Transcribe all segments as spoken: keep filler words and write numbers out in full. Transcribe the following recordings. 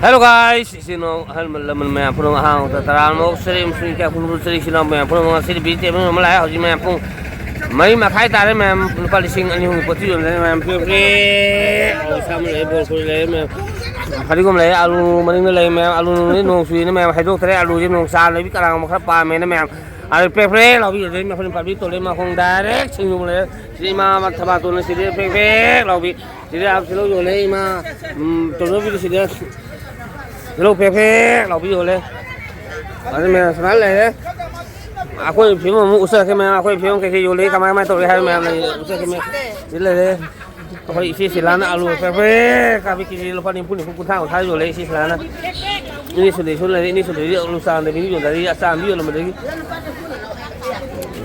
Hello guys, ꯏꯆꯤꯟ ꯏꯅꯥꯎ ꯑꯍꯜ ꯂꯃꯟ ꯃꯌꯥꯝ ꯄꯨꯝꯅꯃꯛ, ꯑꯍꯥꯡꯕꯗ ꯇꯔꯥꯃꯨꯛ ꯆꯔꯦꯝ ꯁꯨꯏ ꯀꯌꯥ ꯈꯨꯝꯕꯨ ꯆꯔꯦ ꯏꯆꯤꯟ ꯏꯅꯥꯎ ꯃꯌꯥꯝ ꯄꯨꯝꯅꯃꯛ, ꯉꯁꯤꯗꯤ ꯕꯤ ꯇꯤ ꯑꯦꯝ ꯑꯃ ꯂꯥꯛꯑꯦ꯫ ꯍꯧꯖꯤꯛ ꯃꯌꯥꯝ ꯄꯨꯡ ꯃꯔꯤ ꯃꯈꯥꯏ ꯇꯥꯔꯦ ꯃꯌꯥꯝ, ꯂꯨꯄꯥ ꯂꯤꯁꯤꯡ ꯑꯅꯤ ꯑꯍꯨꯝꯒꯤ ꯄꯣꯠꯇꯤ ꯌꯣꯟꯖꯔꯦ ꯃꯌꯥꯝ꯫ ꯄ꯭ꯔꯦ ꯄ꯭ꯔꯦ ꯂꯥꯎ ꯁꯥꯃꯨ ꯂꯩ, ꯕꯣꯔ ꯀꯣꯂꯤ ꯂꯩ ꯃꯌꯥꯝ, ꯐꯗꯤꯒꯣꯝ ꯂꯩ, ꯑꯂꯨ ꯃꯅꯤꯡꯗ ꯂꯩ ꯃꯌꯥꯝ꯫ ꯑꯂꯨ ꯅꯣꯡ ꯆꯨꯏꯅ ꯃꯌꯥꯝ ꯍꯩꯗꯣꯛꯇ꯭ꯔꯦ꯫ ꯑꯂꯨꯁꯦ ꯅꯣꯡ ꯆꯥ ꯂꯩꯕꯤ ꯀꯅꯥꯒꯨꯝꯕ ꯈꯔ ꯄꯥꯝꯃꯦꯅ ꯃꯌꯥꯝ꯫ ꯑꯗꯨ ꯄ꯭ꯔꯦ ꯄ꯭ꯔꯦ ꯂꯥꯎꯕꯤ ꯌꯣꯟꯖꯔꯤ ꯃꯌꯥꯝ꯫ ꯄꯥꯝꯕꯤ ꯇꯣꯂꯦ ꯃꯈꯣꯡ ꯗꯥꯏꯔꯦꯛ ꯁꯤꯡꯖꯨ ꯂꯩꯔꯦ꯫ ꯁꯤꯗ ꯏꯃꯥ ꯊꯕꯥꯇꯣꯟꯅ ꯁꯤꯗ ꯄ꯭ꯔꯦꯛ ꯄ꯭ꯔꯦꯛ ꯂꯥꯎꯕꯤ꯫ ꯁꯤꯗ ꯇꯤꯜꯍꯧ ꯌꯣꯜꯂꯦ ꯏꯃꯥ꯫ ꯎꯝ, ꯇꯣꯝꯕꯒꯤꯗꯤ ꯁꯤꯗ ꯇꯤꯜꯍꯧ ꯄ꯭ꯔꯦꯛ ꯄ꯭ꯔꯦꯛ ꯂꯥꯎꯕꯤ ꯌꯣꯜꯂꯦ꯫ ꯑꯗꯨ ꯃꯌꯥꯝ ꯁꯨꯃꯥꯏꯅ ꯂꯩꯔꯦ꯫ ꯑꯩꯈꯣꯏ ꯐꯤꯕꯝ ꯑꯃꯨꯛ ꯎꯠꯆꯔꯛꯀꯦ ꯃꯌꯥꯝ꯫ ꯑꯩꯈꯣꯏ ꯐꯤꯕꯝ ꯀꯩꯀꯩ ꯌꯣꯜꯂꯤ, ꯀꯃꯥꯏ ꯀꯃꯥꯏꯅ ꯇꯧꯔꯤ ꯍꯥꯏꯕ ꯃꯌꯥꯝ ꯂꯩ, ꯎꯠꯆꯔꯛꯀꯦ ꯃꯌꯥꯝ꯫ ꯁꯤ ꯂꯩꯔꯦ꯫ ꯑꯩꯈꯣꯏ ꯏꯆꯦ ꯁꯤꯂꯥꯅ ꯑꯂꯨ ꯄ꯭ꯔꯦꯛ ꯄ꯭ꯔꯦꯛ ꯀꯥꯕꯤ ꯀꯦ ꯖꯤ ꯂꯨꯄꯥ ꯅꯤꯐꯨ, ꯅꯤꯐꯨ, ꯀꯨꯟꯊ꯭ꯔꯥ, ꯀꯨꯟꯊ꯭ꯔꯥ ꯌꯣꯜꯂꯦ ꯏꯆꯦ ꯁꯤꯂꯥꯅ꯫ ꯏꯅꯦ ꯁꯨꯗꯦꯁꯣꯔ ꯂꯩꯔꯦ꯫ ꯏꯅꯦ ꯁꯨꯗꯦꯁꯣꯔꯗꯤ ꯑꯂꯨ ꯆꯥꯝꯗꯕꯤꯅꯤ ꯌꯣꯟꯖꯔꯤ, ꯑꯆꯥꯝꯕꯤ ꯌꯣꯜꯂꯝꯕꯗꯒꯤ꯫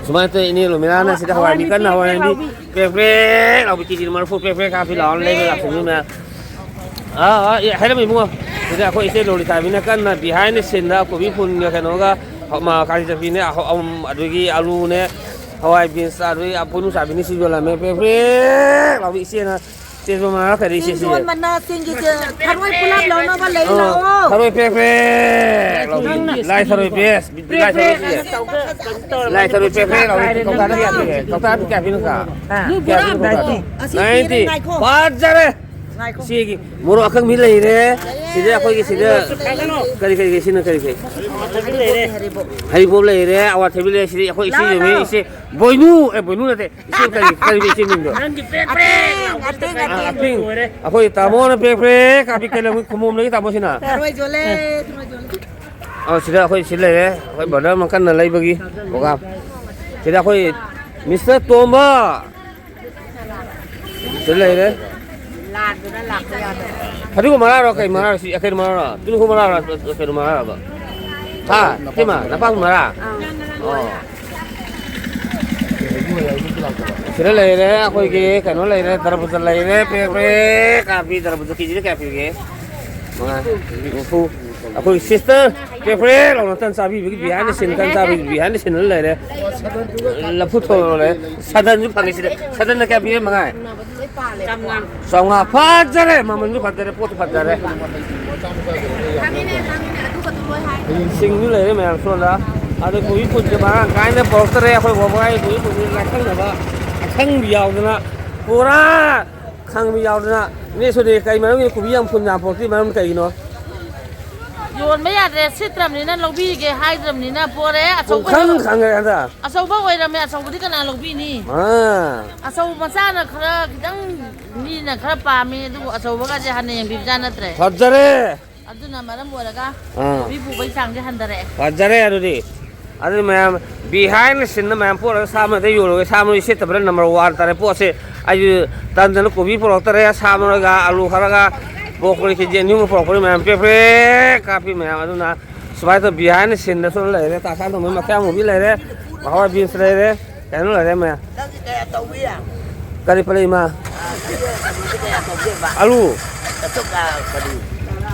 ꯁꯨꯃꯥꯏꯅ ꯇꯧꯋꯤ, ꯏꯅꯦ ꯂꯣꯃꯤꯅꯥꯅ ꯁꯤꯗ ꯍꯋꯥꯏ ꯃꯤ ꯀꯟꯅ ꯍꯋꯥꯏ ꯃꯤ ꯄ꯭ꯔꯦꯛ ꯄ꯭ꯔꯦꯛ ꯂꯥꯎꯕꯤ ꯀꯦ ꯖꯤ ꯃꯔꯐꯨ ꯄ꯭ꯔꯦꯛ ꯄ꯭ꯔꯦꯛ ꯀꯥꯕꯤ ꯂꯥꯎꯅ ꯂꯩꯕ ꯂꯥꯛꯄ ꯃꯤ ꯃꯌꯥꯝ꯫ ꯑꯥ, ꯑꯥ, ꯑꯦ, ꯍꯥꯏꯔꯝꯃꯤ ꯏꯕꯨꯡꯉꯣ꯫ ꯁꯤꯗ ꯑꯩꯈꯣꯏ ꯏꯆꯦ ꯂꯣꯂꯤꯇꯥꯕꯤꯅ ꯀꯟꯅ behind the scene ꯗ ꯀꯣꯕꯤ ꯐꯨꯜꯒ ꯀꯩꯅꯣꯒ, ꯍ-, ꯃ-, ꯀꯥꯂꯤ ꯆꯠꯄꯤꯅꯦ, ꯑꯍ-, ꯑꯝ, ꯑꯗꯒꯤ ꯑꯂꯨꯅꯦ, ꯍꯋꯥꯏ ꯕꯤꯟꯁ, ꯑꯗꯒꯤ ꯄꯣꯏꯅꯨ ꯆꯥꯕꯤꯅꯦ ꯁꯤ ꯌꯣꯜꯂꯝꯃꯦ꯫ ꯄ꯭ꯔꯦꯛ ꯄ꯭ꯔꯦꯛ ꯂꯥꯎꯕꯤ ꯏꯆꯦꯅ, ꯆꯦꯟꯕ ꯃꯅꯥ ꯀꯔꯤ ꯏꯆꯦ ꯁꯤ? ꯆꯦꯟꯖꯣꯟ ꯃꯅꯥ, ꯆꯦꯡꯒꯤ ꯆꯦ-, ꯊꯔꯣꯏ ꯄꯨꯂꯞ ꯂꯧꯅꯕ ꯂꯩ, ꯑꯥ, ꯂꯥꯛꯑꯣ꯫ ꯊꯔꯣꯏ ꯄ꯭ꯔꯦꯛ ꯄ꯭ꯔꯦꯛ ꯂꯥꯎꯕꯤ꯫ ꯅꯪꯅ ꯂꯥꯏ ꯊꯔꯣꯏ ꯕꯦꯁ꯫ ꯄ꯭ꯔꯦꯛ ꯂꯥꯏ ꯊꯔꯣꯏ ꯄ꯭ꯔꯦꯛ ꯕꯦꯁ꯫ ꯂꯥꯏ ꯊꯔꯣꯏ ꯄ꯭ꯔꯦꯛ ꯄ꯭ꯔꯦꯛ ꯂꯥꯎꯕꯤ꯫ ꯀꯧꯇꯥꯗ ꯀꯌꯥ ꯄꯤꯒꯦ? ꯀꯧꯇꯥꯗ ꯀꯌꯥ ꯄꯤꯅꯣ ꯀꯀꯥ? ꯍꯥ? ꯀꯌꯥ ꯄꯤꯅꯣ ꯀꯧꯇꯥꯗ? ꯑꯁꯤ ꯅꯥꯏꯟꯇꯤ꯫ ꯄꯤꯔꯦ, ꯉꯥꯏꯈꯣ꯫ ꯐꯖꯔꯦ꯫ ꯉꯥꯏꯈꯣ꯫ ꯏꯆꯦꯒꯤ ꯃꯣꯔꯣꯛ ꯑꯀꯪꯕꯤ ꯂꯩꯔꯦ꯫ ꯁꯤꯗ ꯑꯩꯈꯣꯏꯒꯤ ꯁꯤꯗ ꯀꯔꯤ ꯀꯔꯤ ꯀꯔꯤ ꯁꯤꯅ ꯀꯔꯤ ꯀꯔꯤ? ꯍꯩꯔꯤꯕꯣꯞ, ꯍꯩꯔꯤꯕꯣꯞ꯫ ꯍꯩꯔꯤꯕꯣꯞ ꯂꯩꯔꯦ, ꯑꯋꯥꯊꯕꯤ ꯂꯩꯔꯦ꯫ ꯁꯤꯗ ꯑꯩꯈꯣꯏ ꯏꯆꯦ ꯂꯥꯛꯑꯣ, ꯌꯨꯝꯒꯤ ꯂꯥꯛꯑꯣ꯫ ꯏꯆꯦ ꯕꯣꯏꯅꯨ, ꯑꯦ, ꯕꯣꯏꯅꯨ ꯅꯠꯇꯦ꯫ ꯏꯆꯦ ꯀꯔꯤ, ꯀꯔꯤ ꯏꯆꯦ ꯃꯤꯡꯗꯣ? ꯅꯪꯒꯤ ꯄ꯭ꯔꯦꯛ ꯄ꯭ꯔꯦꯛ ꯑꯇꯦꯡ, ꯑꯇꯦꯡ, ꯑꯇꯦꯡ꯫ ꯑꯥ, ꯑꯇꯦꯡ꯫ ꯑꯩꯈꯣꯏ ꯇꯥꯃꯣꯅ ꯄ꯭ꯔꯦꯛ ꯄ꯭ꯔꯦꯛ ꯀꯥꯕꯤ ꯀꯩ ꯂꯝꯒꯤ ꯈꯨꯃꯣꯝꯗꯒꯤ ꯇꯥꯃꯣꯁꯤꯅ? ꯊꯔꯣꯏ ꯌꯣꯜꯂꯦ, ꯊꯔꯣꯏ ꯌꯣꯜꯂꯦ꯫ ꯑꯣ, ꯁꯤꯗ ꯑꯩꯈꯣꯏ ꯁꯤ ꯂꯩꯔꯦ꯫ ꯑꯩꯈꯣꯏ brother ꯑꯃ ꯀꯟꯅ ꯂꯩꯕꯒꯤ program꯫ ꯁꯤꯗ ꯑꯩꯈꯣꯏ ꯃꯤꯁꯇꯔ ꯇꯣꯝꯕ꯫ ꯁꯤꯗ ꯂꯩꯔꯦ꯫ ꯐꯗꯤꯒꯣꯝ ꯃꯔꯥꯔꯣ? ꯀꯩ ꯃꯔꯥꯔꯣ? ꯁꯤ ꯀꯩꯅꯣ ꯃꯔꯥꯔꯣ? ꯇꯨꯅꯤꯡꯈꯣꯛ ꯃꯔꯥꯔꯣ? ꯀꯩꯅꯣ ꯃꯔꯥꯔꯕ? ꯍꯥ? ꯏꯇꯩꯃ, ꯅꯄꯥꯛꯄꯤ ꯃꯔꯥ? ꯑꯣ꯫ ꯁꯤꯗ ꯂꯩꯔꯦ ꯑꯩꯈꯣꯏꯒꯤ ꯀꯩꯅꯣ ꯂꯩꯔꯦ, ꯇꯔꯕꯨꯖ ꯂꯩꯔꯦ, ꯄ꯭ꯔꯦꯛ ꯄ꯭ꯔꯦꯛ ꯀꯥꯕꯤ ꯇꯔꯕꯨꯖ ꯀꯦꯖꯤꯗ ꯀꯌꯥ ꯄꯤꯔꯤꯒꯦ? ꯃꯉꯥ, ꯅꯤꯐꯨ꯫ ꯑꯩꯈꯣꯏ sister ꯄ꯭ꯔꯦꯛ ꯄ꯭ꯔꯦꯛ ꯂꯥꯎꯅ ꯇꯟ ꯆꯥꯕꯤꯕꯒꯤ behind the scene ꯇꯟ ꯆꯥꯕꯒꯤ behind the scene ꯂꯩꯔꯦ꯫ ꯂꯐꯨ ꯊꯣꯡꯉꯣ ꯂꯩꯔꯦ꯫ ꯁꯗꯟꯁꯨ ꯐꯪꯉꯦ ꯁꯤꯗ꯫ ꯁꯗꯟꯅ ꯀꯌꯥ ꯄꯤꯔꯦ? ꯃꯉꯥ꯫ ꯆꯥꯝꯃꯉꯥ꯫ ꯆꯥꯝꯃꯉꯥ꯫ ꯐꯖꯔꯦ, ꯃꯃꯜꯁꯨ ꯐꯖꯔꯦ, ꯄꯣꯠꯁꯨ ꯐꯖꯔꯦ꯫ ꯁꯤꯡꯁꯨ ꯂꯩꯔꯦ ꯃꯌꯥꯝ ꯁꯣꯝꯗ꯫ ꯑꯗꯩ ꯀꯣꯕꯤ ꯐꯨꯜꯁꯦ ꯃꯔꯥꯡ ꯀꯥꯏꯅ ꯄꯨꯔꯛꯇꯔꯦ꯫ ꯑꯩꯈꯣꯏ ꯕꯕꯥꯒꯤ ꯀꯣꯕꯤ ꯐꯨꯜꯁꯦ ꯂꯥꯏꯁꯪꯅꯕ, ꯑꯁꯪꯕꯤ ꯌꯥꯎꯗꯅ, ꯄꯨꯔꯥ ꯈꯪꯕꯤ ꯌꯥꯎꯗꯅ꯫ ꯏꯅꯦ ꯁꯣꯅꯤ, ꯀꯩ ꯃꯔꯝꯒꯤ ꯀꯣꯕꯤ ꯌꯥꯝ ꯐꯨꯜ ꯌꯥꯝ ꯄꯨꯔꯛꯇ꯭ꯔꯤ? ꯃꯔꯝ ꯀꯩꯒꯤꯅꯣ? ꯌꯣꯟꯕ ꯌꯥꯗ꯭ꯔꯦ, ꯁꯤꯠꯇ꯭ꯔꯕꯅꯤꯅ ꯂꯧꯕꯤꯒꯦ ꯍꯥꯏꯗ꯭ꯔꯕꯅꯤꯅ ꯄꯣꯔꯦ꯫ ꯑꯆꯧꯕ ꯄꯨꯡꯈꯪ ꯈꯪꯈ꯭ꯔꯦ ꯍꯟꯗꯛ꯫ ꯑꯆꯧꯕ ꯑꯣꯏꯔꯝꯃꯦ, ꯑꯆꯧꯕꯗꯤ ꯀꯅꯥ ꯂꯧꯕꯤꯅꯤ? ꯑꯥ꯫ ꯑꯆꯧꯕ ꯃꯆꯥꯅ ꯈꯔ ꯈꯤꯇꯪ ꯃꯤꯅ ꯈꯔ ꯄꯥꯝꯃꯤ, ꯑꯗꯨꯕꯨ ꯑꯆꯧꯕꯒꯁꯦ ꯍꯟꯅ ꯌꯦꯡꯕꯤꯕꯖꯥꯠ ꯅꯠꯇ꯭ꯔꯦ꯫ ꯐꯖꯔꯦ꯫ ꯑꯗꯨꯅ ꯃꯔꯝ ꯑꯣꯏꯔꯒ ꯑꯥ꯫ ꯀꯣꯕꯤ ꯄꯨꯕꯒꯤ ꯆꯥꯡꯁꯦ ꯍꯟꯊꯔꯛꯑꯦ꯫ ꯐꯖꯔꯦ ꯑꯗꯨꯗꯤ꯫ ꯑꯗꯨ ꯃꯌꯥꯝ, behind the scene ꯗ ꯃꯌꯥꯝ ꯄꯣꯠ ꯁꯥ ꯃꯔꯣꯏꯗ ꯌꯣꯜꯂꯨꯔꯦ, ꯁꯥ ꯃꯔꯣꯏ ꯁꯤꯠꯇꯕꯅ number one ꯇꯥꯔꯦ ꯄꯣꯠꯁꯦ꯫ ꯑꯩꯁꯨ ꯇꯟꯗꯅ ꯀꯣꯕꯤ ꯄꯨꯔꯛꯇꯔꯦ, ꯁꯥ ꯃꯔꯣꯏꯒ ꯑꯂꯨ ꯈꯔꯒ broccoli KG ꯑꯅꯤ ꯑꯍꯨꯝ ꯄꯨꯔꯛꯄꯅꯤ ꯃꯌꯥꯝ꯫ ꯄ꯭ꯔꯦꯛ ꯄ꯭ꯔꯦꯛ ꯀꯥꯞꯄꯤ ꯃꯌꯥꯝ꯫ ꯑꯗꯨꯅ ꯁꯨꯃꯥꯏꯅ ꯇꯧ, behind the scene ꯗꯁꯨ ꯂꯩꯔꯦ, ꯇꯥ ꯁꯥ ꯇꯧꯕꯒꯤ ꯃꯈꯥ ꯃꯨꯕꯤ ꯂꯩꯔꯦ, ꯍꯋꯥꯏ beans ꯂꯩꯔꯦ, ꯀꯩꯅꯣ ꯂꯩꯔꯦ ꯃꯌꯥꯝ꯫ ꯅꯪꯒꯤ ꯀꯌꯥ ꯇꯧꯏ? ꯀꯔꯤ ꯄꯜꯂꯛꯏ ꯏꯃꯥ? ꯑꯥ, ꯅꯪꯒꯤ ꯀꯩꯅꯣꯁꯦ ꯀꯌꯥ ꯇꯧꯒꯦꯕ? ꯑꯂꯨ꯫ ꯑꯇꯣꯞꯄ ꯀꯔꯤ?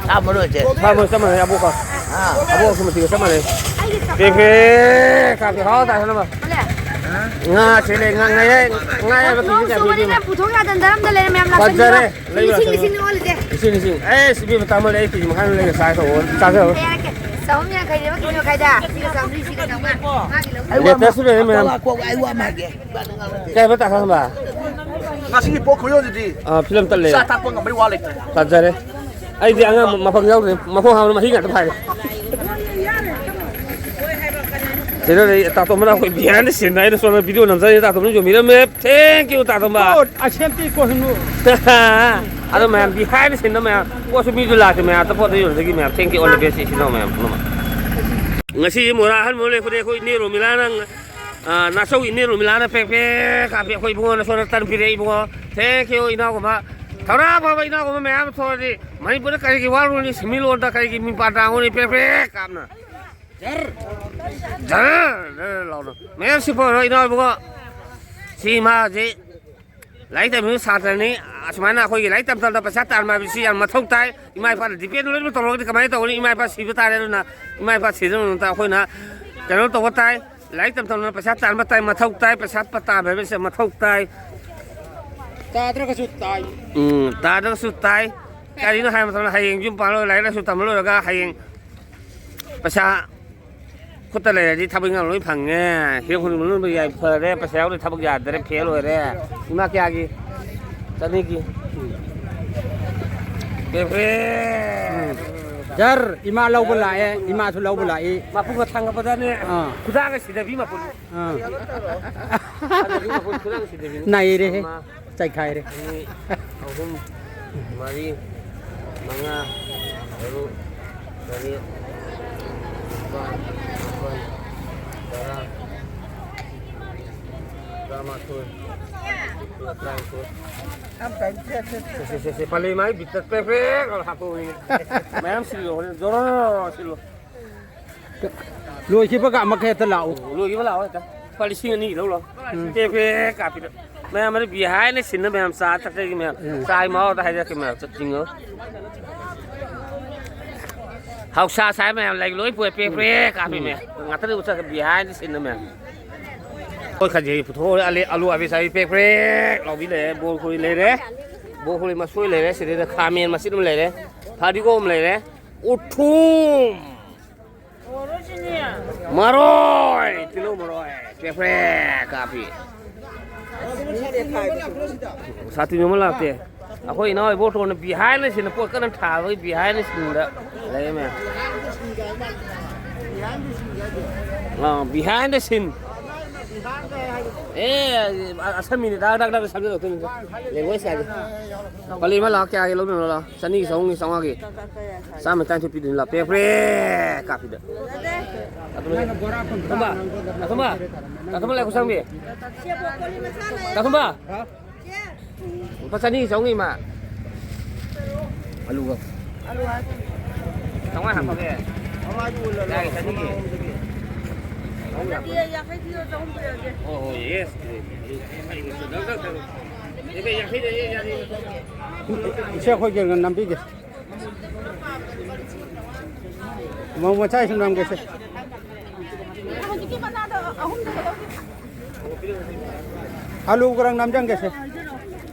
ꯁꯥ ꯃꯔꯣꯏꯁꯦ? ꯁꯥ ꯃꯔꯣꯏ ꯆꯞ ꯃꯥꯟꯅꯩ, ꯑꯕꯣꯛꯀ꯫ ꯑꯥ꯫ ꯑꯕꯣꯛ ꯁꯨꯃꯇꯤꯒ ꯆꯞ ꯃꯥꯟꯅꯩ꯫ ꯄꯦ ꯄꯦ ꯀꯥꯞꯄꯤ꯫ ꯍꯥꯎ ꯇꯥꯗꯅꯕ꯫ ꯉꯥ ꯁꯦ ꯂꯩ, ꯉꯥ, ꯉꯥ ꯌꯥꯏ-, ꯉꯥ ꯌꯥꯏꯕ ꯀꯦꯖꯤ ꯀꯌꯥ ꯄꯤꯒꯦ? ꯄꯨꯊꯣꯛ ꯌꯥꯗꯅ ꯗꯔꯝꯗ ꯂꯩꯔꯦ ꯃꯌꯥꯝ ꯂꯥꯛꯁꯟꯕꯤꯔꯣ꯫ ꯐꯖꯔꯦ꯫ ꯂꯩꯕ ꯂꯤꯁꯤꯡ, ꯂꯥꯛꯁꯟꯕꯤꯔꯣ꯫ ꯂꯤꯁꯤꯡꯅꯤ ꯑꯣꯜꯂꯤꯁꯦ꯫ ꯂꯤꯁꯤꯡ, ꯂꯤꯁꯤꯡ꯫ ꯑꯦ, ꯁꯤ ꯏꯕꯦꯝꯃ ꯇꯥꯃꯜꯂꯦ, ꯑꯩ ꯀꯦꯖꯤ ꯃꯈꯥꯏ ꯂꯩꯒ ꯆꯥꯒꯦ ꯇꯧꯕ, ꯆꯥꯖꯔꯣ꯫ ꯀꯌꯥ ꯂꯩꯔꯛꯀꯦ? ꯆꯍꯨꯝ ꯌꯥꯡꯈꯩꯅꯦꯕ, ꯀꯦꯖꯤ ꯃꯈꯥꯏꯗ꯫ ꯁꯤꯒ ꯆꯥꯝꯃꯔꯤ, ꯁꯤꯒ ꯆꯥꯝꯃꯉꯥ꯫ ꯃꯥꯒꯤ ꯂꯧ-, ꯂꯦꯇꯦꯁꯁꯨ ꯂꯩꯔꯦ ꯃꯌꯥꯝ꯫ ꯑꯇꯣꯂꯥ ꯀꯣꯛ ꯑꯩ ꯋꯥ ꯑꯃ ꯍꯥꯏꯒꯦ꯫ ꯀꯩ ꯍꯥꯏꯕ ꯇꯥ ꯈꯪꯕ? ꯉꯁꯤꯒꯤ ꯄꯣꯠ ꯈꯨꯌꯣꯟꯁꯤꯗꯤ ꯑꯥ, ꯐꯤꯂꯝ ꯇꯠꯂꯦ꯫ ꯆꯥ ꯊꯛꯄ ꯉꯝꯕꯩ ꯋꯥ ꯂꯩꯇ꯭ꯔꯦ꯫ ꯐꯖꯔꯦ꯫ ꯑꯩꯗꯤ ꯑꯉꯥꯡ ꯃꯐꯝ ꯌꯥꯎꯗ꯭ꯔꯦ, ꯃꯈꯣꯡ ꯍꯥꯝꯕꯗ ꯃꯍꯤ ꯉꯥꯛꯇ ꯐꯥꯏꯔꯦ꯫ ꯁꯤꯗ ꯂꯩ, ꯇꯥꯇꯣꯝꯕꯅ ꯑꯩꯈꯣꯏ behind the scene ꯍꯥꯏꯅ ꯁꯣꯝꯗ video ꯅꯝꯖꯔꯤ, ꯇꯥꯇꯣꯝꯕꯅ ꯌꯣꯝꯕꯤꯔꯝꯃꯦ꯫ Thank you, ꯇꯥꯇꯣꯝꯕ꯫ ꯄꯣꯠ ꯑꯁꯦꯝꯇꯤ ꯀꯣꯍꯤꯅꯨ꯫ ꯑꯗꯣ ꯃꯌꯥꯝ behind the scene ꯗ ꯃꯌꯥꯝ ꯄꯣꯠꯁꯨ ꯃꯤꯁꯨ ꯂꯥꯛꯇꯦ, ꯃꯌꯥꯝ ꯑꯇꯣꯞꯄꯗ ꯌꯣꯟꯕꯗꯒꯤ ꯃꯌꯥꯝ thank you all the best ꯏꯆꯤꯟ ꯏꯅꯥꯎ ꯃꯌꯥꯝ ꯄꯨꯝꯅꯃꯛ꯫ ꯉꯁꯤ ꯃꯣꯔꯥ ꯑꯍꯟꯕ ꯂꯦꯛꯄꯗꯤ ꯑꯩꯈꯣꯏ ꯏꯅꯦ ꯔꯣꯃꯤꯂꯥꯅ, ꯑ, ꯅꯥꯆꯧ ꯏꯅꯦ ꯔꯣꯃꯤꯂꯥꯅ ꯄꯦꯛ ꯄꯦꯛ ꯀꯥꯞꯄꯤ꯫ ꯑꯩꯈꯣꯏ ꯏꯕꯨꯡꯉꯣꯅ ꯁꯣꯝꯗ ꯇꯟ ꯄꯤꯔꯛꯏ ꯏꯕꯨꯡꯉꯣ꯫ Thank you ꯏꯅꯥꯎꯒꯨꯝꯕ꯫ ꯊꯧꯅꯥ ꯐꯕ ꯏꯅꯥꯎꯒꯨꯝꯕ ꯃꯌꯥꯝ ꯊꯣꯛꯑꯗꯤ ꯃꯅꯤꯄꯨꯔꯗ ꯀꯔꯤꯒꯤ ꯋꯥꯔꯨꯅꯤ? ꯁꯤꯟꯃꯤꯠꯂꯣꯟꯗ ꯀꯔꯤꯒꯤ ꯃꯤꯄꯥꯟ ꯇꯥꯡꯉꯨꯅꯤ? ꯄꯦꯛ ꯄꯦꯛ ꯀꯥꯞꯅ꯫ ꯖꯔ! ꯖꯔ! ꯖꯔ ꯂꯥꯎꯅ꯫ ꯃꯌꯥꯝ ꯁꯤ ꯐꯔꯣ ꯏꯅꯥꯎ ꯏꯕꯨꯡꯉꯣ꯫ ꯁꯤ ꯏꯃꯥꯁꯤ ꯂꯥꯏꯔꯤꯛ ꯇꯝꯃꯤꯕ ꯁꯥꯇ꯭ꯔꯅꯤ꯫ ꯑꯁꯨꯃꯥꯏꯅ ꯑꯩꯈꯣꯏꯒꯤ ꯂꯥꯏꯔꯤꯛ ꯇꯝ ꯇꯝꯗ ꯄꯩꯁꯥ ꯇꯥꯟꯕ ꯍꯥꯏꯕꯁꯤ ꯌꯥꯝ ꯃꯊꯧ ꯇꯥꯏ꯫ ꯏꯃꯥ ꯏꯄꯥꯅ depend ꯂꯣꯏꯅꯃꯛ ꯇꯧꯔꯒꯗꯤ ꯀꯃꯥꯏꯅ ꯇꯧꯒꯅꯤ? ꯏꯃꯥ ꯏꯄꯥ ꯁꯤꯕ ꯇꯥꯔꯦ꯫ ꯑꯗꯨꯅ ꯏꯃꯥ ꯏꯄꯥ ꯁꯤꯗꯅꯕ ꯑꯩꯈꯣꯏꯅ ꯀꯩꯅꯣ ꯇꯧꯕ ꯇꯥꯏ꯫ ꯂꯥꯏꯔꯤꯛ ꯇꯝ ꯇꯝꯅ ꯄꯩꯁꯥ ꯇꯥꯟꯕ ꯇꯥꯏ, ꯃꯊꯧ ꯇꯥꯏ, ꯄꯩꯁꯥ ꯇꯥꯟꯕ ꯍꯥꯏꯕꯁꯦ ꯃꯊꯧ ꯇꯥꯏ꯫ ꯇꯥꯗ꯭ꯔꯒꯁꯨ ꯇꯥꯏ꯫ ꯎꯝ, ꯇꯥꯗ꯭ꯔꯒꯁꯨ ꯇꯥꯏ꯫ ꯀꯔꯤꯅꯣ ꯍꯥꯏꯕ ꯃꯇꯝꯗ, ꯍꯌꯦꯡ ꯌꯨꯝ ꯄꯥꯜꯂꯣꯏ, ꯂꯥꯏꯔꯤꯛ ꯂꯥꯏꯁꯨ ꯇꯝꯕ ꯂꯣꯏꯔꯒ ꯍꯌꯦꯡ ꯄꯩꯁꯥ ꯈꯨꯠꯇ ꯂꯩꯔꯗꯤ ꯊꯕꯛ ꯏꯪꯈꯥꯡ ꯂꯣꯏ ꯐꯪꯉꯦ꯫ ꯍꯤꯔꯝ ꯈꯨꯗꯤꯡꯃꯛ ꯂꯣꯏ ꯌꯥꯏ, ꯐꯔꯦ꯫ ꯄꯩꯁꯥ ꯌꯥꯎꯗ꯭ꯔꯗꯤ ꯊꯕꯛ ꯌꯥꯗ꯭ꯔꯦ, ꯐꯦꯜ ꯑꯣꯏꯔꯦ꯫ ꯏꯃꯥ ꯀꯌꯥꯒꯤ? ꯆꯅꯤꯒꯤ꯫ ꯄꯦ ꯄ꯭ꯔꯦ꯫ ꯖꯔ, ꯏꯃꯥ ꯂꯧꯕ ꯂꯥꯛꯑꯦ, ꯏꯃꯥꯁꯨ ꯂꯧꯕ ꯂꯥꯛꯏ꯫ ꯃꯄꯨꯒ ꯊꯥꯡꯒꯠꯄꯗꯅꯦ, ꯑꯥ꯫ ꯈꯨꯗꯥꯡꯒ ꯁꯤꯗꯕꯤ ꯃꯄꯨ꯫ ꯑꯥ꯫ ꯅꯩꯔꯦꯍꯦ꯫ ꯆꯥꯏꯈꯥꯏꯔꯦ꯫ ꯑꯅꯤ, ꯑꯍꯨꯝ, ꯃꯔꯤ, ꯃꯉꯥ, ꯇꯔꯨꯛ, ꯇꯔꯦꯠ, ꯅꯤꯄꯥꯜ, ꯃꯥꯄꯜ, ꯇꯔꯥ, ꯇꯔꯥꯃꯥꯊꯣꯏ, ꯇꯔꯥꯅꯤꯊꯣꯏ꯫ ꯁꯦ, ꯁꯦ, ꯁꯦ, ꯁꯦ, ꯄꯥꯂꯦ ꯃꯥꯏ ꯕꯤꯠꯇ ꯄ꯭ꯔꯦꯛ ꯄ꯭ꯔꯦꯛ ꯂꯥꯎꯅ ꯍꯥꯞꯄꯛꯎꯅꯦ꯫ ꯃꯌꯥꯝ ꯁꯤꯜꯂꯣ, ꯍꯣꯔꯦꯟ ꯖꯣꯔꯣ ꯁꯤꯜꯂꯣ꯫ ꯂꯣꯏꯈꯤꯕꯒ ꯑꯃꯨꯛ ꯍꯦꯛꯇ ꯂꯥꯛꯎ꯫ ꯂꯣꯏꯈꯤꯕ ꯂꯥꯛꯑꯣ ꯍꯦꯛꯇ꯫ ꯂꯨꯄꯥ ꯂꯤꯁꯤꯡ ꯑꯅꯤ ꯂꯧ ꯂꯥꯎ꯫ ꯎꯝ꯫ ꯄꯦ ꯄꯦ ꯀꯥꯞꯄꯤꯗ꯫ ꯃꯌꯥꯝ ꯑꯗꯨ ꯕꯤꯍꯥꯏꯅ ꯁꯤꯟꯅ ꯃꯌꯥꯝ ꯆꯥ ꯊꯛꯆꯒꯤ ꯃꯌꯥꯝ꯫ ꯎꯝ꯫ ꯆꯥꯏ ꯃꯍꯥꯎꯗ ꯍꯥꯏꯖꯔꯛꯀꯦ ꯃꯌꯥꯝ ꯆꯠ ꯆꯤꯡꯉꯣ꯫ ꯍꯧꯁꯥ ꯁꯥꯏ ꯃꯌꯥꯝ ꯂꯩ ꯂꯣꯏ ꯄꯨꯔꯦ ꯄꯦ ꯄꯦ ꯀꯥꯞꯄꯤ ꯎꯝ꯫ ꯃꯌꯥꯝ꯫ ꯉꯥꯛꯇꯗꯤ ꯎꯠꯆꯔꯛꯀꯦ ꯕꯤꯍꯥꯏꯅ ꯁꯤꯟꯅ ꯃꯌꯥꯝ꯫ ꯑꯩꯈꯣꯏ ꯈꯖꯤꯛ ꯄꯨꯊꯣꯛꯑꯣꯔꯦ꯫ ꯑꯂꯦ-, ꯑꯂꯨ ꯑꯕꯦ ꯆꯥꯕꯤ ꯄꯦ ꯄꯦ ꯂꯥꯎꯕꯤ ꯂꯩꯔꯦ꯫ ꯕꯣꯔ ꯈꯣꯏ ꯂꯩꯔꯦ꯫ ꯕꯣꯔ ꯈꯣꯏ ꯃꯁꯣꯏ ꯂꯩꯔꯦ꯫ ꯁꯤꯗꯩꯗ ꯈꯥꯃꯦꯟ ꯃꯆꯤꯠ ꯑꯃ ꯂꯩꯔꯦ꯫ ꯐꯗꯤꯒꯣꯝ ꯂꯩꯔꯦ꯫ ꯎꯊꯨꯝ꯫ ꯃꯔꯣꯏ, ꯇꯤꯜꯍꯧ ꯃꯔꯣꯏ, ꯄꯦꯄ꯭ꯔꯦ ꯀꯥꯞꯄꯤ꯫ ꯁꯥꯇꯤꯟ ꯑꯃ ꯂꯥꯛꯇꯦ꯫ ꯑꯩꯈꯣꯏ ꯏꯅꯥꯎ ꯏꯕꯣꯇꯣꯟꯅ behind the scene ꯄꯣꯠ ꯀꯟꯅ ꯊꯥꯕꯒꯤ behind the scene ꯗ ꯂꯩꯔꯝꯃꯦ꯫ ꯑꯥ, behind the scene꯫ ꯑꯦ, ꯑꯁꯝꯃꯤꯅꯤ, ꯗꯥꯛ ꯗꯥꯛ ꯗꯥꯛ ꯁꯝꯖꯜꯂꯛꯇꯣꯏꯅꯤ꯫ ꯂꯦꯡꯒꯣꯏ ꯁꯥꯒꯦ꯫ ꯄꯥꯂꯤ ꯑꯃ ꯂꯥꯛ ꯀꯌꯥꯒꯤ ꯂꯧꯗꯣꯏꯅꯣ ꯂꯥꯛ? ꯆꯅꯤꯒꯤ, ꯆꯍꯨꯝꯒꯤ, ꯆꯥꯝꯃꯉꯥꯒꯤ꯫ ꯆꯥꯝꯃ ꯇꯔꯥꯅꯤꯊꯣꯏ ꯄꯤꯗꯣꯏꯅꯤ ꯂꯥꯛ꯫ Pray pray ꯀꯥꯞꯄꯤꯗ꯫ ꯇꯥꯊꯨꯝꯕ, ꯇꯥꯊꯨꯝꯕ, ꯇꯥꯊꯨꯝꯕ ꯂꯥꯏ ꯈꯨꯠꯁꯥꯡꯕꯤ꯫ ꯇꯥꯊꯨꯝꯕ꯫ ꯂꯨꯄꯥ ꯆꯅꯤ ꯆꯍꯨꯝꯒꯤ ꯏꯃꯥ꯫ ꯑꯂꯨꯒ꯫ ꯆꯥꯝꯃꯉꯥ ꯍꯥꯞꯄꯒꯦ꯫ ꯌꯥꯏ, ꯆꯅꯤꯒꯤ꯫ ꯌꯥꯡꯈꯩ ꯄꯤꯔꯣ, ꯆꯍꯨꯝ ꯄꯤꯔꯒꯦ꯫ ꯍꯣꯏ, ꯍꯣꯏ, ꯌꯦꯁ꯫ ꯏꯆꯦ, ꯑꯩꯈꯣꯏꯒꯤ ꯅꯝꯕꯤꯒꯦ꯫ ꯃꯧ ꯃꯆꯥꯁꯨ ꯅꯝꯒꯦꯁꯦ꯫ ꯑꯂꯨ ꯈꯔ ꯅꯝꯖꯟꯒꯦꯁꯦ꯫